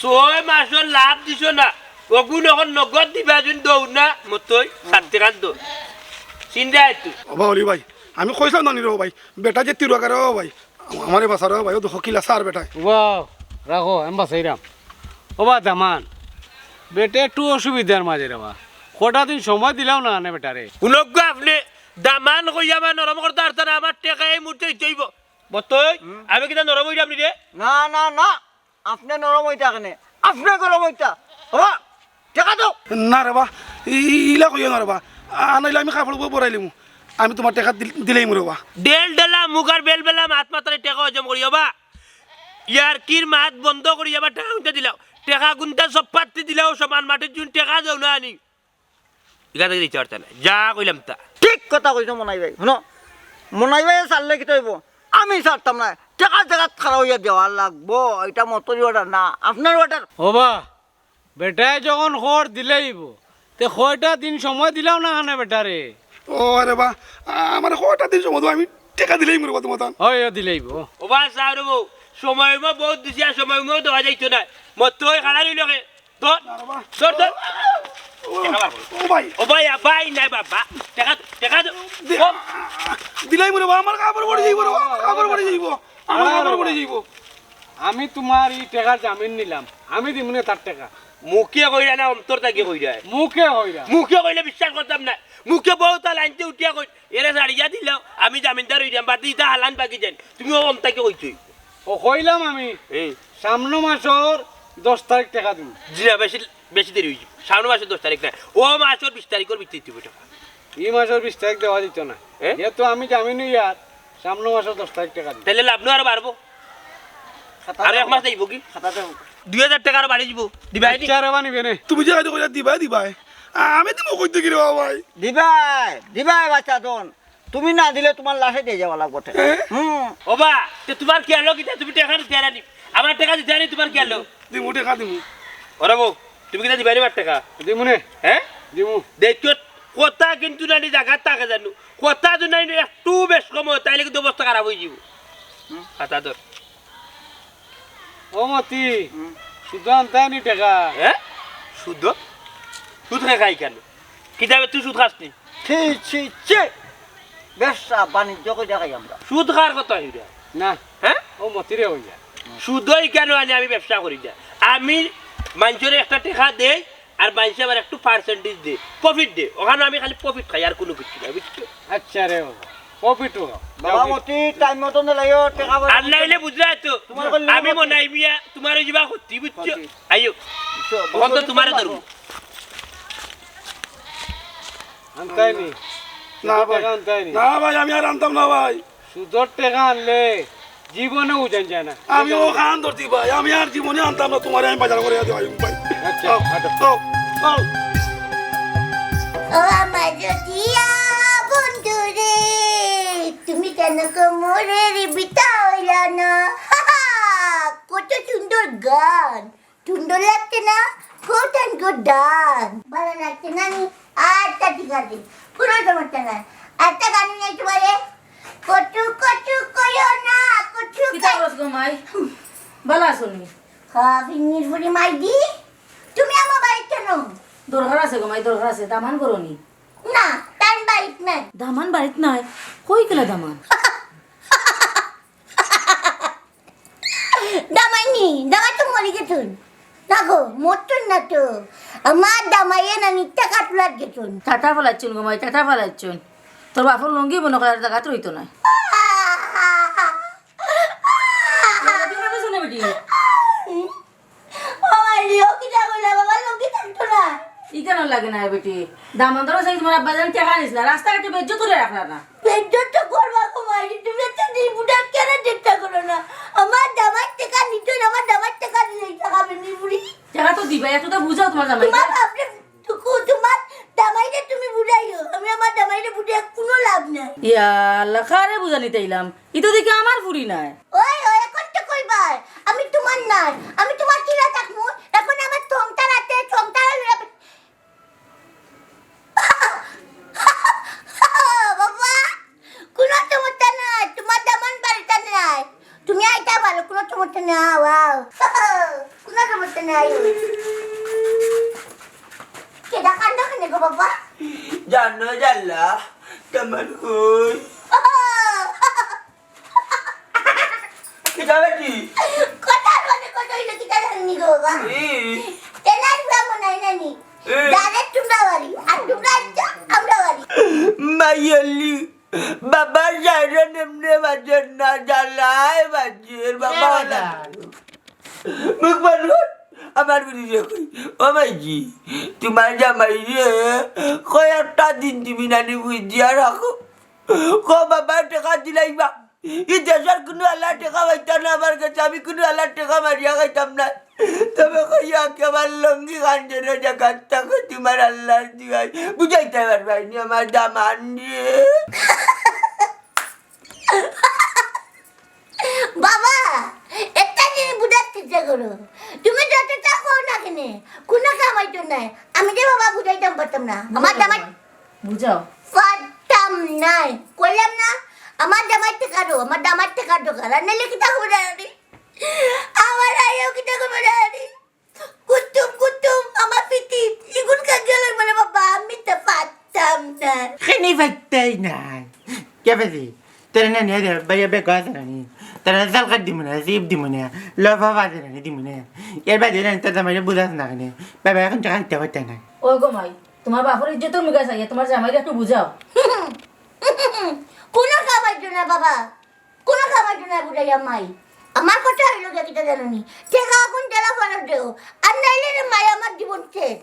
ছয় মাসর লাভ দিছো না, অগুন এখন নগদ দিবা, যদি দৌড় না, মতই, সাতটি কান দৌড়। চিন্তা একটু। বাবা, অলি ভাই, আমি কইছিলাম না নি রে ভাই, বেটা যে তিরুয়াকারে, ও ভাই, আমারে বাঁচাও রে ভাই, ও দেখো কিলা সার বেটায়। ওবা, রাখো, আমি বাঁচাইরাম। ওবা, দামান, বেটা একটু অসুবিধার মাঝে রে বা। কটা দিন সময় দিলাও না, না বেটারে। হুনউক্কা আপনে, দামান কইয়া আমার নরম করতা পারতা না, আমার টেকা এই মুহূর্তে দিতে অইবো। মতই, হুম। আমি কিতা নরম অইরাম নি রে? না, না, না, আপনে নরম অইতা কেনে? আপনে গরম অইতা। ওবা, টেকা দেও। না রে বা, ই-, ইলা কইও না রে বা। আ-, নাইলে আমি কাপড় উপর বড়াইলিমু। আমি তুমার টেকা দিল-, দিলাইমু রে বা। ডেল ডেলা মুখ আর বেল বেলা মাত মাতারে টেকা হজম করিও বা। ইয়ারকির মাত বন্ধ করিয়া বা টেকা গুনতা দিলাও। টেকা গুনতা সব পাত্তি দিলাও সমান মাটির জুন টেকা দেও না আনি। ইখান থাকি দিতে পারতা না। যা কইলাম তা। ঠিক কথা কইছো মনাই ভাই। হুনো, মনাই ভাই ছাড়লে কিতা অইবো? আমি ছাড়তাম না। টেকার জাগাত খাড়া অইয়া দেওয়া লাগবো। ইটা মতরি অর্ডার না, আপনার অর্ডার। ও বা, বেটায় যখন খর দিলাইবো, তে কয়টা দিন সময় দিলাও না কেনে বেটারে? ও আরে বা, আমার কয়টা দিন সময় দেও, আমি টেকা দিলাইমু রে বা তুমার তান। অয়, অয় দিলাইবো। ও বা, চাও রে বউ, সময় মো বহুত দিছি আর সময় মো দেওয়া যাইতো না। মত ওই খাড়া রইল কে? ধর, না রে বা। ধর, ধর। ও, টেকা বার কর। ও ভাই। ও ভাই, আ, ভাই নাই বাবা। টেকা, টেকা দে। দি-, ও। দিলাইমু রে বা, আমার কাপড় পড়ি যাইবো রে বা, আমার কাপড় পড়ি যাইবো। আমার কাপড় পড়ি যাইবো। আমি তুমার ই টেকার জামিন নিলাম, আমি দিমুনে তার টেকা। মুখে কইরা না, অন্তর থাকি কইরা। মুখে কইরা। মুখে কইলে বিশ্বাস করতাম না। মুখে বউতা লাইনতে উঠিয়া কই, এরে ছাড়িয়া দিলাও, আমি জামিনদার অইরাম, বাদে ইতা হালান বাকি যাইন। তুমি ও অন্তাকে কইছো। ও কইলাম আমি, এই। সামনো মাসর দশ তারিখ টেকা দিমু। জি না, বেশি, বেশি দেরি অইছে। সামনো মাসর দশ তারিখ না, ও মাসর বিশ তারিখর ভিতরে দিতে অইবো টেকা। ই মাসর বিশ তারিখ দেওয়া দিত না। এ? যেহেতু আমি জামিন অইয়ার, সামনো মাসর দশ তারিখ টেকা দিমু। তাইলে লাভ নু আরো বাড়বো। খাতা আরো এক দাও। মাস যাইবো কি? খাতা দাও। দুই হাজার টেকা আরো বাড়ি যাইবো। দিবাই নি? আচ্ছা, রে বানি বেনে। তুমি যে কাজ কইরা দিবাই, দিবাই। আ-, আমি দিমু কইতে কি রে বাবা ভাই? দিবাই, দিবাই বাচ্চা দন। তুমি না দিলে তুমার লাশে দিয়া যাওয়া লাগবো টেকা। এ? হুম। ও বা, তে তুমার কি আলো কিতা? তুমি টেকা দিতে আনি। আমার টেকা দিতে আনি তুমার কি আলো? দিমু টেকা দিমু। ওরে বউ, তুমি কিতা দিবাই নি আমার টেকা? দিমু নে। হ্যাঁ? দিমু। দেখো, কথা কিন্তু নানি জাগাত থাকে জানো। কথা যদি নানি একটু বেশ কম অয়, তাইলে কিন্তু অবস্থা খারাপ অই যাইবো। হুম। খাতা ধর। ও মতি, হুম। সুদ আনতায় নি টেকা? হ্যাঁ? সুদ? সুদ খাই খাই কেনে? কিতাবে তুই সুদ খাস নি? ছি, ছি, ছি। ব্যবসা বাণিজ্য করি দেখাই আমরা। সুদ খার কথা অইরা? না। হ্যাঁ? ও মতিরে অইয়া। সুদ অই কেনে আনি আমি ব্যবসা করি না। আমি মানষরে একটা টেকা দেই, আর মানষে আবার একটু percentage দে, profit দে। ওখানে আমি খালি profit খাই, আর কুনু কিচ্ছু না, বুঝছো? আচ্ছা রে বাবা, profit হোক। বাবা মতি, time মতন দিলাইও, টেকা পয়সা আর নাইলে বুঝলে তো, তুমার করলে আমি মতি। মনাই মিয়া, তুমার ওই যাবা ক্ষতি, বুঝছো? ক্ষতি। আইও, বুঝছো, অখন তো বুঝছো, তুমারে বুঝছো। ধরবো। আনতায় নি? না ভাই। টেকা আনতায় নি? না ভাই, আমি আর আনতাম না ভাই। সুদর টেকা আনলে জীবনে উজান যায় না। আমি ও কান ধরছি ভাই, আমি আর জীবনে আনতাম না তুমারে, আমি বাজার করি দেওয়াই ভাই। আচ্ছা, আও, আচ্ছা। আও, আও। ও আমার জটিয়া বন্ধু রে, তুমি কেন কোমরের বিটা হইলা না? কত সুন্দর গান। সুন্দর লাগছে না? Good and good done। ভালো লাগছে না নি? আচ্ছা, ঠিক আছে, কোনো সমস্যা নাই। একটা গান নেই তোমারে, কচু কচু কইও না, কচু কিতা খাই- করছ গো মাই? ভালা আছো নি? হ্যাঁ, বিন্নির বুড়ি মাইদি, তুমি আমার বাড়িত কেন? দরকার আছে গো মাই, দরকার আছে। দামান করো নি? না, তার বাড়িত নাই। দামান বাড়িত নাই? কই গেলা দামান? দামাইনি, দামাই তো মরি গেছুন। না গো, মরছুন না তো। আমার দামাইয়ে না নিত্যা কাটুলাত গেছুন। টাটা ফালাইছুন গো মাই, টাটা ফালাইছুন। তোর বাপর লুঙ্গি মনে করার জাগাত রইতো না। ও মাই, লিও কিতা কইলা বাবা, লুঙ্গি থাকতো না। ইখানো লাগে না বেটি। দামান্দর সাথে তোমার আব্বা জান টেকা নিস না, রাস্তাঘাটে বেজ্জত করে রাখলা না। বেজ্জত তো করবা গো মাই, তুমি একটা নির্বুঝার কেন চেষ্টা করো না? আমার দামাই টেকা নিত না, আমার দামাই টেকা দিলে টাকা বেনি বুড়ি। টেকা তো দিবা, একটু তো বুঝাও তোমার জামাই। তোমার বাপরে, তু-, তোমার দামাইরে তুমি বুঝাইও, আমি আমার দামাইরে বুঝাই কোনো লাভ নাই। ইয়া আল্লাহ, কারে বুঝানি তাইলাম? ই তো দেখি আমার ফুরি নায়। ওই, ওই, এখন তো কইবার, আমি তোমার নায়, আমি তোমার কিলা থাকমু? এখন আমার সংসার আছে, সংসার লইয়া বাবা, কোনো সমস্যা নাই, তোমার দামান বাড়িতে নাই, তুমি আইতা পারো, কোনো সমস্যা নাই, আও, আও। কোনো সমস্যা নাই। কেডা কান্দো কেনে গো বাবা? জানো জাল্লা, দামান কই? কিতা বেটি? কথা বলে কথা হইলো কিতা জানি গো বাবা। ই। তেনার পুরা মনে হয় না নি। এ। ডাইরেক্ট তোমরা বাড়ি, আর তোমরা আইছো, আমরা বাড়ি। মাইয়ালি, বাবার জায়গা নেমনে বাজের না, জ্বালায় বাজের, বাবা এ ওলা। বাবা। মুখ বন্ধ কর। আমার বুড়িরে কই, ও মাইজি, তুমার জামাইরে কয়েকটা দিন তুমি নানি বুঝিয়া রাখো। কও বাবা টেকা দিলাইবা, ই দেশর কুনু আল্লার টেকা পাইতা না আমার গেছে, আমি কুনু আল্লার টেকা মারিয়া খাইতাম না। তবে কইয়া কি আমার লুঙ্গি খান যেন জাগাত থাকো, তুমার আল্লার দুয়াই বুঝাইতে পারবায়নি আমার দামানরে। বাবা, একটা জিনিস বুঝার চেষ্টা করো। তুমি যতটা কও না কেনে, কুনু কাম অইতো নায়। আমি যে বাবা বুঝাইতাম পারতাম না। আমার দামাই বুঝাও। পারতাম নায়। কইলাম না, আমার দামাই টেকা দেও, আমার দামাই টেকা দেও, আর নাইলে কিতা খবর জানি? আমার আইও কিতা খবর জানি? কুতুম কুতুম, আমার পিতি, ইগুন কাজিয়া লইবো রে বাবা, আমি তো পারতাম না। খেনি ফাইতাই নাই। কে বেজি? তোর না নিয়ে দে, ভাইয়া বেগ আছে না নি? তোর জাল কাট দিমু না, জিপ দিমু না, লফা বাজে না নি দিমু না। এর বাদে না তোর জামাইরে বুঝাস না কেনে? বাবা এখন তো খাইতে পারতে না। ও গো মাই, তুমার বাপর ইজ্জতর মুখে চাইয়া তুমার জামাইরে একটু বুঝাও। কুনু কাম অইতো না বাবা। কুনু কাম অইতো না বুঝাইয়া মাই। আমার কথা অইলো গিয়া কিতা জানো নি? টেকা অখন দিলা ফেরত দেও। আর নাইলে রে মাই আমার জীবন শেষ।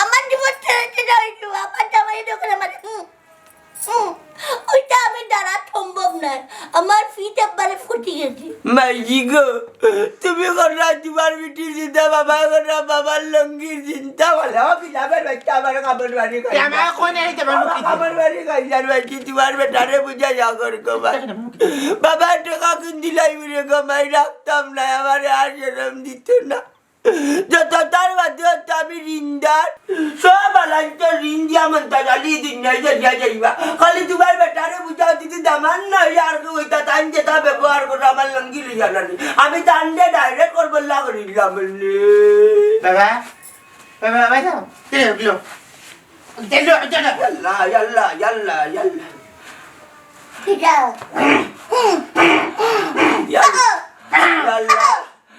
আমার জীবন শেষ অইতো। আমার জামাই যখন আমার, হুম, হুম, ওইটা আমি দ্বারা সম্ভব নায়। আমার ফিট একবারে ফুটি গেছে। মাইজি গো, তুমি কররা তুমার বেটির চিন্তা, বাবা কররা বাবার লুঙ্গির চিন্তা, বলে, ও বিলাপের বাচ্চা, আমার কাপড় বাড়ি খাই। আমার কোন এই তোমার মুখে? কাপড় বাড়ি খাই, জানো, মাইজি, তুমার বেটারে বুঝাইয়া কর গো, ভাই। বাবা, টেকা কিন দিলাই বলে গো, মাই রাখতাম না, আমারে আর শরম দিত না। যত তার বাদে হতো আমি ঋণদার, সব আলাইতে ঋণ দিয়া মন্তা জালি দিন নাই যে দিয়া যাইবা। খালি তুমার বেটারে বুঝাও, দিদি দামান নাই, আর কেউ ওইটা তান যেটা ব্যবহার করো, আমার লুঙ্গি লইয়া না নি। আমি তান যে direct করবো, লা করি দিলাম বললে। বাবা, বাবা, বাবা, যাও। দিলো, দিলো। দিলো, দিলো। ইয়াল্লা, ইয়াল্লা, ইয়াল্লা, ইয়াল্লা। ঠিক আছে। ইয়াল্লা, ইয়াল্লা।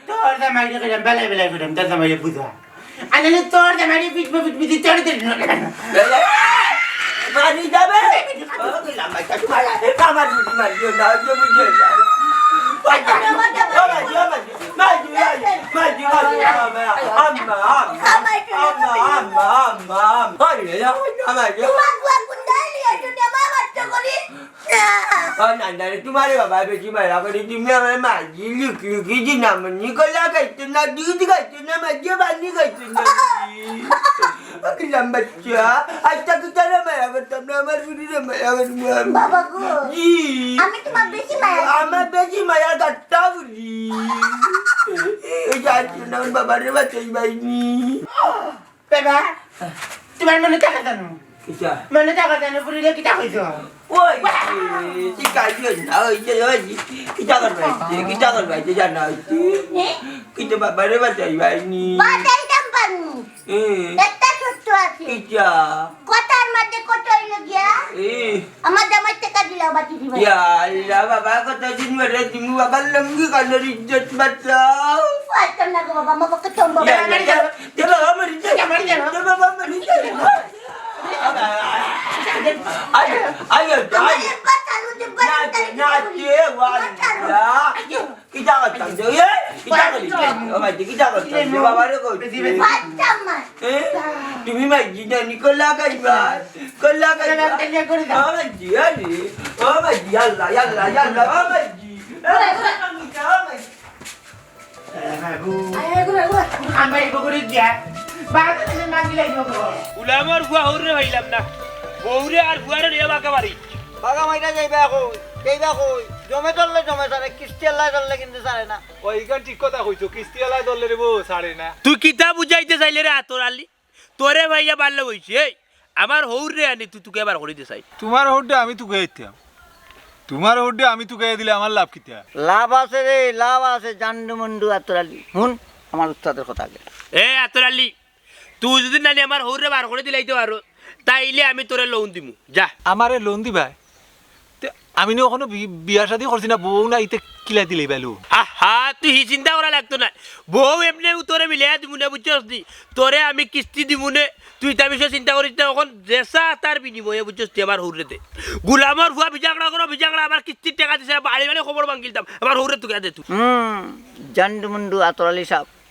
তোর জামাইরে কইলাম, বেলায় বেলায় কইলাম, তোর জামাইরে বুঝা। আনলে তোর জামাইরে পিটবো, পিটবি, তুই তোর দিলি না। মারি যাবে। ও, কইলাম, ভাই, কাকু, মারা। আমার বুঝি মারি দিও না, ওই যে বুঝি না। ভাই, ভাই, ভাই, ভাই, ভাই, ভাই, ভাই, ভাই, ভাই, ভাই, আম্মা, আম্মা, আম্মা, আম্মা, আম্মা, আম্মা। আরে, আরে, আরে, আরে। তোমার বুয়া কোন ডাইলি আছে, বাবা, বাচ্চা করি। ও না, না রে, তুমারে বাবা বেশি মায়া করে, তুমি আমার মাঝে লুকি লুকি দিনামণি কলা খাইতো না, দুধ খাইতো না, মাঝে পানি খাইতো না। ও কিলাম বাচ্চা, আচ্ছা, কিতারে মায়া করতাম না, আমার বুড়িরে মায়া করবো আমি। বাবা গো, জি। আমি তোমার বেশি মায়া করি। আমার বেশি মায়া করতাম বুড়ি। এই যে আজকে না, ওর বাবারে বাঁচাই পাইনি। বাবা, তোমার মনে থাকে জানো? কিতা? মনে থাকে জানো, বুড়িরে কিতা কইছো? ওই, তুই কাজিও না, ওই যে, ওই যে, কিতা করবে, কিতা করবে, যে জানা হইছে। কিন্তু বাবারে বাঁচাই পাইনি। বাঁচাইতাম পারমু। এ। একটা শর্ত আছে। কিতা? কথার মাঝে কথা হইল গিয়া। এ। আমার জামাই টেকা দিলাও বাকি দিবা। ইয়া আল্লাহ, বাবা, কতদিন পরে তুমি বাবার লুঙ্গি কানের ইজ্জত বাঁচাও। পারতাম না গো বাবা, আমার পক্ষে সম্ভব না। ইয়া আল্লাহ, দে বাবা, মরি যা। দে বাবা, মরি যা। আয়, আয়, আয়, আয়। আমার একবার চালু, দুবার না, চালু, না, দুবার চালু। এ, ও আল্লাহ। কিতা করতাম যে, এ? কিতা করি? ও মাইজি, কিতা করতাম যে? বাবারে কই? বাচ্চা মা। এ? তুমি মাইজি জানি কলা খাইবা? কলা খাইবা? ও মাইজি, আরে। ও মাইজি, আল্লাহ, আল্লাহ, আল্লাহ, ও মাইজি। ও মাইজি। আমার এই বগুড়ি দিয়া। বারো দিন মাগি লাগবো। গুলামর ফুয়া হউরে পাইলাম না। বউরে আর ফুয়ারে নিয়া বাঁকা বাড়ি। বাগা মাইরা যাইবা কই? যাইবা কই? জমে ধরলে জমে ছাড়ে, কিস্তি আল্লায় ধরলে কিন্তু ছাড়ে না। ও, ইখান ঠিক কথা কইছো, কিস্তি আল্লায় ধরলে রে বউ ছাড়ে না। তুই কিতা বুঝাইতে চাইলে রে আতর আলী? তোরে ভাইয়া বাল্লা বইছে, এই, আমার হউররে আনি তুই তুকে এবার করি দে চাই। তুমার হউররে আমি তুকে দিতাম, তুমার হউররে আমি তুকে দিলে আমার লাভ কিতা? লাভ আছে রে, লাভ আছে, জান্ডু মন্ডু আতর আলী। হুন, আমার উস্তাদের কথা আগে। এ আতর আলী, তুই যদি নানি আমার হউররে বার করি দিলাইতে পারো, তাইলে আমি তোরে লোন দিমু। যা। আমারে লোন দিবায়? তে আমি নি অখনো বি-, বিয়া শাদি করছি না, বউ না, ইতে কিলা দিলে বাইলু? আহা, তুই হি চিন্তা করা লাগতো না। বউ এমনে তোরে মিলাইয়া দিমু নে, বুঝছস নি? তোরে আমি কিস্তি দিমু নে, তুই তা বিষয়ে চিন্তা করিস না। অখন যেসা তার বিনিময়ে, বুঝছস নি, আমার হউররে দে। গুলামর ফুয়া বিজাগড়া করো, বিজাগড়া, আমার কিস্তির টেকা দিছে, বাড়ি বাড়ি খবর ভাঙ্গিলতাম, আমার হউররে তুকে দে তুই। হুম, জান্ডু মুন্ডু আতর আলী সাব,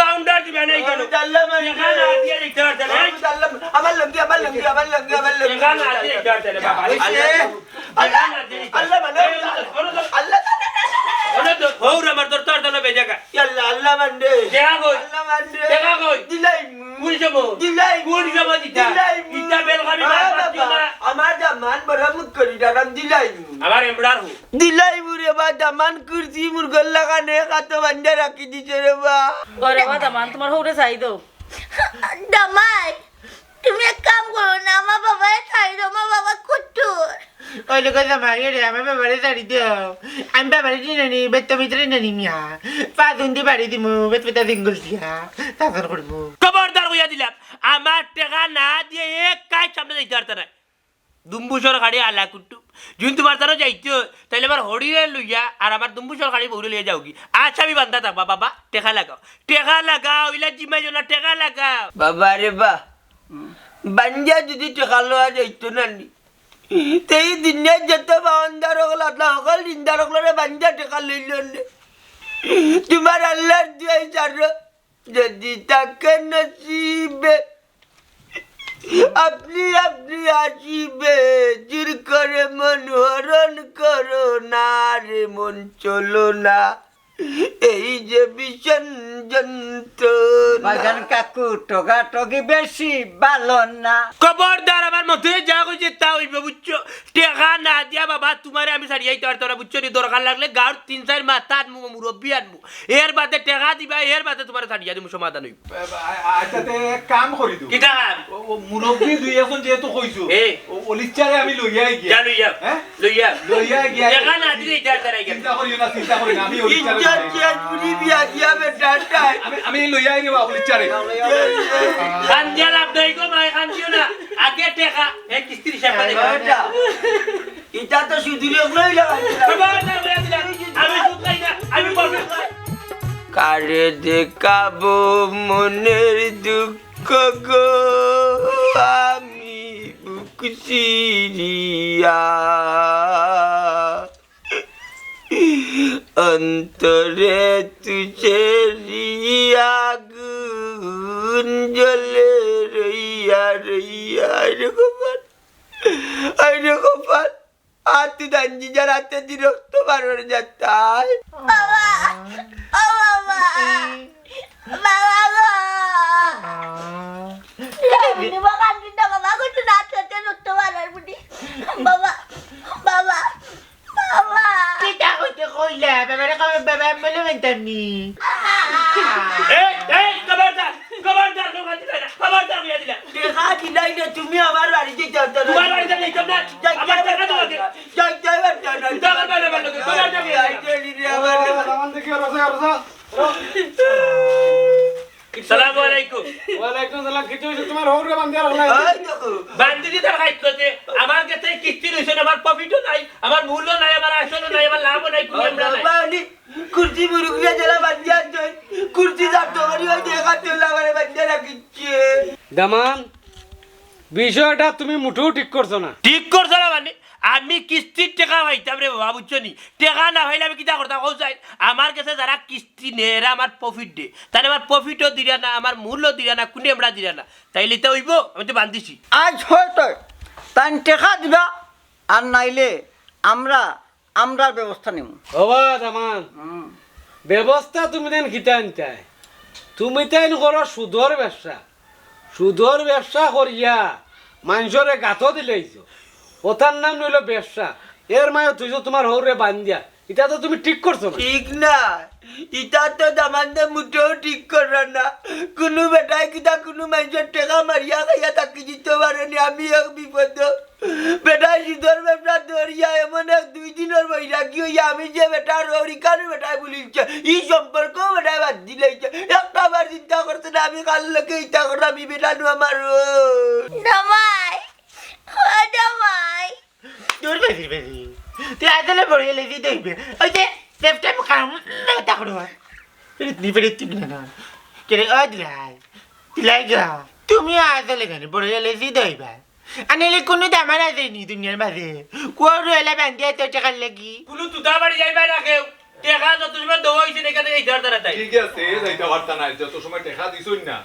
কাউন্টার দিবে না কেন? আল্লাহ মানে। টেকা না দিয়া দিতে পারতে না। আল্লাহ, আমার লুঙ্গি, আমার লুঙ্গি, আমার লুঙ্গি, আমার লুঙ্গি। টেকা না দিয়া দিতে পারতে না, বাবা। আরে, আল্লাহ, আল্লাহ মানে। আল্লাহ, আল্লাহ, আল্লাহ। হৌর আমার দর, তোর দলে বেজাগা। আল্লাহ, আল্লাহ মানে। টেকা কই? আল্লাহ মানে। টেকা কই? দিলাইমু। কোন সময়? দিলাইমু। কোন সময় দিতা? দিলাইমু। ইতা বেলগামি মাত মাতিও না। আমার দামান বড় মুখ করি দাঁড়ান দিলাইমু। আমার এমরার হো। দিলাইমু রে বা, দামান কুরসি মুরগর লাগানে কাতো বান্ধা রাখি দিছে রে বা। ওরে বা দামান, তোমার হৌরে চাই দেও। দামাই, তুমি এক কাম করো না, আমার বাবারে ছাড়ি দাও, আমার বাবা কুট্টুর। ওই লোক জামাই রে, আমার বাবারে ছাড়ি দেও। আমি বাবারে চিনি নি, বেত্ত ভিতরে নেনি মিয়া। পাঁচ দিন দি বাড়ি দিমু, বেত বেতা সিঙ্গল দিয়া। শাসন করবো। খবরদার কইয়া দিলাম, আমার টেকা না দিয়া এক কাজ সামনে যাইতে পারতে না। দুম্বু সরকারি আলা কুট্টু। যদি তোমার তারও যাইতে হয়, তাইলে আমার হরিরে লইয়া আর আমার দুম্বু সরকারি বউরে লইয়া যাওগি। আসামি বান্ধা থাকবা বাবা, টেকা লাগাও। টেকা লাগাও, ইলা জিমাই জনা টেকা লাগাও। বাবা রে বা, বান্দিয়া যদি টেকা লওয়া যাইতো না নি, তেই দিনে যত বান্দার অকল আতলা অকল দিনদার অকলরে বান্দিয়া টেকা লইল নে। তোমার আল্লাহর দুয়াই চারো যদি থাকে নসিবে, আপনি আপনি আসিবে, জোর করে মন হরণ করো না রে মন চলো না। এই যে ভীষণ যন্ত্রণা। বাজান কাকু, টগাটগি বেশি ভালো না। খবরদার, আমার মতে যা কইছে তা অইবো, বুঝছো? টেকা না দিয়া বাবা, তুমারে আমি ছাড়িয়া আইতাম পারতাম না, বুঝছো নি? দরকার লাগলে গাঁওর তিন চাইর মাথা আনমু, মুরব্বি আনমু, এর বাদে টেকা দিবা, এর বাদে তুমারে ছাড়িয়া দিমু, সমাধান অইবো। আ-, আ-, আচ্ছা, তে এক কাম করি দিও। কিতা কাম? ও, ও মুরব্বি দুই একজন যেহেতু কইছো, এ। ও, অলিচ্চারে আমি লইয়া গিয়া। যা লইয়া। হ্যাঁ? লইয়া। লইয়া গিয়া। টেকা না দিলে ইটার দ্বারা গেল। চিন্তা করিও না, চিন্তা করিও না, আমি অলিচ্চারে ইজ্জত লইয়া শেষ, বুড়ি বিয়া দিয়া বেটার টাই। আমি, আমি লইয়া আইনি বা অলিচ্চারে। কান্দিয়া লাভ নাই গো মাই, কান্দিও না। আগে টেকা, এই কিস্তির হিসাব করে। ইটা তো শুধু লোক লইল। খবরদার, লইয়া দিলাম। আমি সুদ খাই না, আমি বলবো। কারে দেখাবো মনের দুঃখ গো, আমি বুক চিরিয়া। অন্তরে তুষেরি আগুন জ্বলে রইয়া রইয়া। আরে কপাল, আরে কপাল। আতে দাঞ্জি যার আতে দি রক্ত বারর যাতায়। বাবা, ও বাবা, বাবা গো। বাবা, বাবা, বাবা, বাবা। কিতা কইতে কইলা? বাবারে কবে বাবা বলে মানতাম নি? এই, এই, খবরদার, খবরদার, খবরদার, খবরদার, বিয়া দিলা। টেকা দিলাই না, তুমি আমার বাড়িত যাইতায় না। তুমার বাড়িত যাইতাম না। যাইতায় আমার টেকা দিও আগে। যাইতায় পারতাম না। যাও, আমার বাড়িত, আমার লগে, খবরদার, বিয়া দিলা। যাইতায় নি রে, আমার বাবা, বাবা, দেখি, রসা, রসা। সালামু আলাইকুম। ওয়ালাইকুম সালাম। কিতা অইছে? তুমার হউরে বান্ধিয়া রাখলা। এই দেখো। বান্ধিছি তার খাইত করতে। আমার গেছে কিস্তি রইছে না, আমার প্রফিটও নাই, আমার মূলও নাই, আমার আসলও নাই, আমার লাভও নাই, কুনু আমরা নাই। বাবা, উনি কুর্তি মুরুগুলা যারা বান্ধিয়া আনছইন, কুর্তি যার তো করি ওই দেখা তুই আমারে বান্ধিয়া রাখিছে। দামান, বিষয়টা তুমি মুটেও ঠিক করছো না। ঠিক করছো না মানে? আমি কিস্তির টেকা পাইতাম রে বাবা, বুঝছো নি? টেকা না পাইলে আমি কিতা করতাম, কও চাই? আমার গেছে যারা কিস্তি নেয়, এরা আমার প্রফিট দে। তাইলে আমার প্রফিটও দিরা না, আমার মূলও দিরা না, কুনু আমরা দিরা না। তাইলে ইতা অইবো? আমি তো বান্ধিছি। আইজ হয়তো তাইন টেকা দিবা, আর নাইলে আমরা, আমরার ব্যবস্থা নিমু। ওবা দামান, হুম। ব্যবস্থা তুমি তাইন কিতা আনতায়? তুমি তাইন করো সুদর ব্যবসা। সুদর ব্যবসা করিয়া মানষরে গাতো দিলাইছো। ওটার নাম অইলো ব্যবসা। এর মাঝে তুই তো তুমার হউরে বান্ধিয়া। ইটা তো তুমি ঠিক করছো না। ঠিক না। ইটা তো দামান্দে মুটেও ঠিক কররা না। কুনু বেটায় কিতা কুনু মানষর টেকা মারিয়া খাইয়া থাকি দিতো পারে নি। আমি এক বিপদ। বেটায় সুদর ব্যবসা ধরিয়া এমন এক দুই দিনর বৈরাগী অইয়া আমি যে বেটার হউরি কানু বেটায় ভুলিলছে। ই সম্পর্ক বেটায় বাদ দিলাইছে। একটা বার চিন্তা করছে না আমি কার লগে ইতা করলাম, ই বেটা নু আমার হউর। জামাই, ও জামাই। দূর বেশি বেশি। তুই আসলে বড় হলে জিদ হইবে। ওই যে সেফটা মুখাম, এটা করো। ফেরত নি, ফেরত নি না। কে রে, ওই দিলাই। দিলাই গা। তুমি আসলে কেন বড় হলে জিদ হইবা? আনিলে কুনু দামান আছে নি দুনিয়ার মাঝে? কুয়ার রুয়েলা বান্ধিয়া তো টেকার লাগি। কুনু তুতা বাড়ি যাইবা না কেউ। টেকা যত সময় দেওয়া হইছে, এখান থেকে ইধার দ্বারা তাই। ঠিক আছে, যাইতা পারতা নায়। যত সময় টেকা দিছইন না,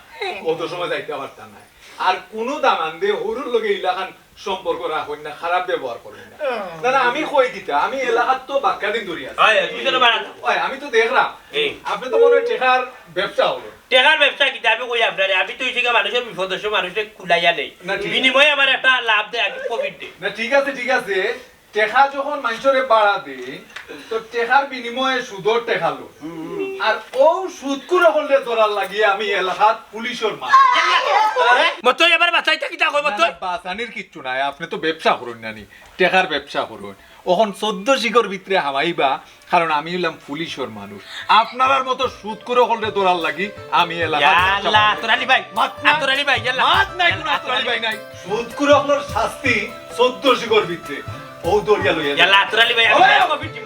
অত সময় যাইতা পারতা নায়। আর কুনু দামান্দে হউরর লগে ইলাখান সম্পর্ক রাখইন না, খারাপ ব্যবহার করইন না। না, না, আমি কই কিতা, আমি এলাকাত তো বাক্কা দিন ধরি আছি। হয়, হয়, তুমি তো বাড়া। হয়, আমি তো দেখরাম। এই। আপনে তো মনে হয় টেকার ব্যবসা করইন। টেকার ব্যবসা কিতা? আমি কই আপনারে, আমি তো ইসিকা মানুষর বিপদর সময় মানুষরে কুলাইয়া নেই। না, ঠিক আছে। বিনিময়ে আমার একটা লাভ দেয়, আমি প্রফিট দেয়। না, ঠিক আছে, ঠিক আছে। টেকা যখন মানষরে বাড়া দেইন, তো টেকার বিনিময়ে সুদর টেকা লইন। আর অউ সুদখুর অকলরে ধরার লাগি আমি এলাকাত পুলিশর মাত। মতই আবার বাঁচাইতা কিতা কয় না, মতই? না, বাঁচানির কিচ্ছু নাই, আপনে তো ব্যবসা করইন না নি, টেকার ব্যবসা করইন। অখন চৌদ্দ শিকর ভিতরে হামাইবা, কারণ আমি অইলাম পুলিশর মানুষ। আপনারার মতো সুদখুর অকলরে ধরার লাগি আমি এলাকাত ইয়া ব্যবসা আল্লাহ, করইন। আতর আলী ভাই, মাত না। আতর আলী ভাই, ইয়াল্লা। মাত নাই, কুনু আতর আলী ভাই নাই। সুদখুর অকলর শাস্তি চৌদ্দ শিকর ভিতরে। অউ ধরিয়া লইয়া যাও। ইয়াল্লা, আতর আলী ভাই, আমি ওই! Coffee team.